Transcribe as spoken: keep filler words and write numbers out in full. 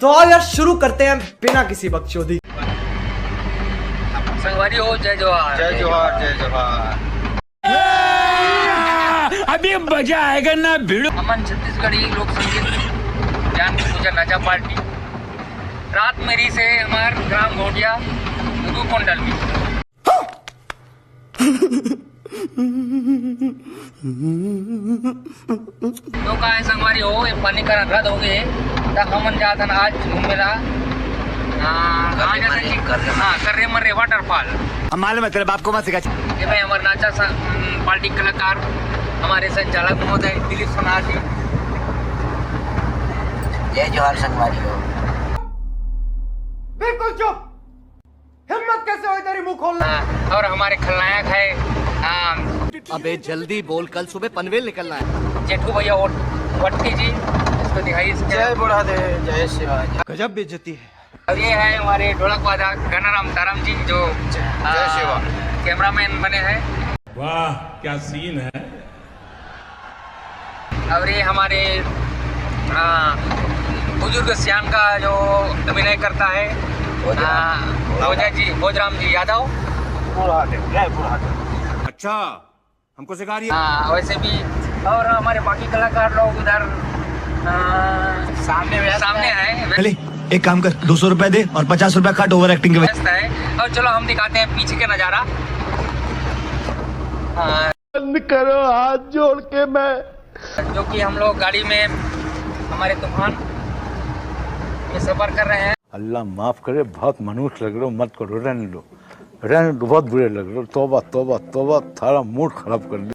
तो आओ यार, शुरू करते हैं बिना किसी बकचोदी। संगवारी हो, जय जोहार। जय जोहार, जय जोहार। अभी मजा आएगा ना भिड़ू। अमन छत्तीसगढ़ी लोक संगीत ज्ञान की पूजा नचा पार्टी। रात मेरी से हमार ग्राम घोटिया रूपमंडल में। तो का है संगवारी हो, ये पानी का रद्द हो गए, त हमन जात हन आज घूमे ला। हाँ, कहाँ जात हन जी? हाँ, कर्रे मर्रे waterfall। हम मालूम है, तेरे बाप को मत सिखा। ये भाई हमारे नाचा सा, हम्म, पार्टी कलाकार, हमारे संचालक महोदय दिलीप सोनार जी। जय जोहार संगवारी हो। बिल्कुल चुप। हिम्मत कैसे हुई तेरी मुंह खोलना? हाँ, और हमारे खलनायक है, हाँ, अबे जल्दी बोल, कल सुबह पनवेल निकलना है। जेठू भैया वट-, वट्टी जी, इसको दिखाइए इसके। जय बुढ़ा देव, जय शिवा। गजब बेइज्जती है। और ये है हमारे ढोलक वादक गणाराम ताराम जी, जो, जय आ, शिवा। कैमरामैन बने हैं। वाह, क्या सीन है। और ये हमारे, आ, बुजुर्ग सियान का जो अभिनय करता है, भोजराम। आ, भोजराम जी, भोजराम जी यादव। बुढ़ा देव, जय बुढ़ा देव। अच्छा, हमको सिखा रही है। हाँ, वैसे भी। और हमारे बाकी कलाकार लोग उधर, आ, सामने व्यस्त सामने हैं। हैं। चले, एक काम कर, दो सौ रुपए दे और पचास रुपए काट ओवर एक्टिंग के वजह। व्यस्त है। और चलो हम दिखाते हैं पीछे का नज़ारा। हाँ। बंद करो, हाथ जोड़ के मैं। जो कि हम लोग गाड़ी में हमारे तूफान में सफर कर रहे हैं। अल्लाह माफ करे, बहुत मनहूस लग रहे हो, मत करो, रहने दो, रहने दो, बहुत बुरे लग रहे हो। तौबा, तौबा, तौबा, थारा मूड खराब कर दिया।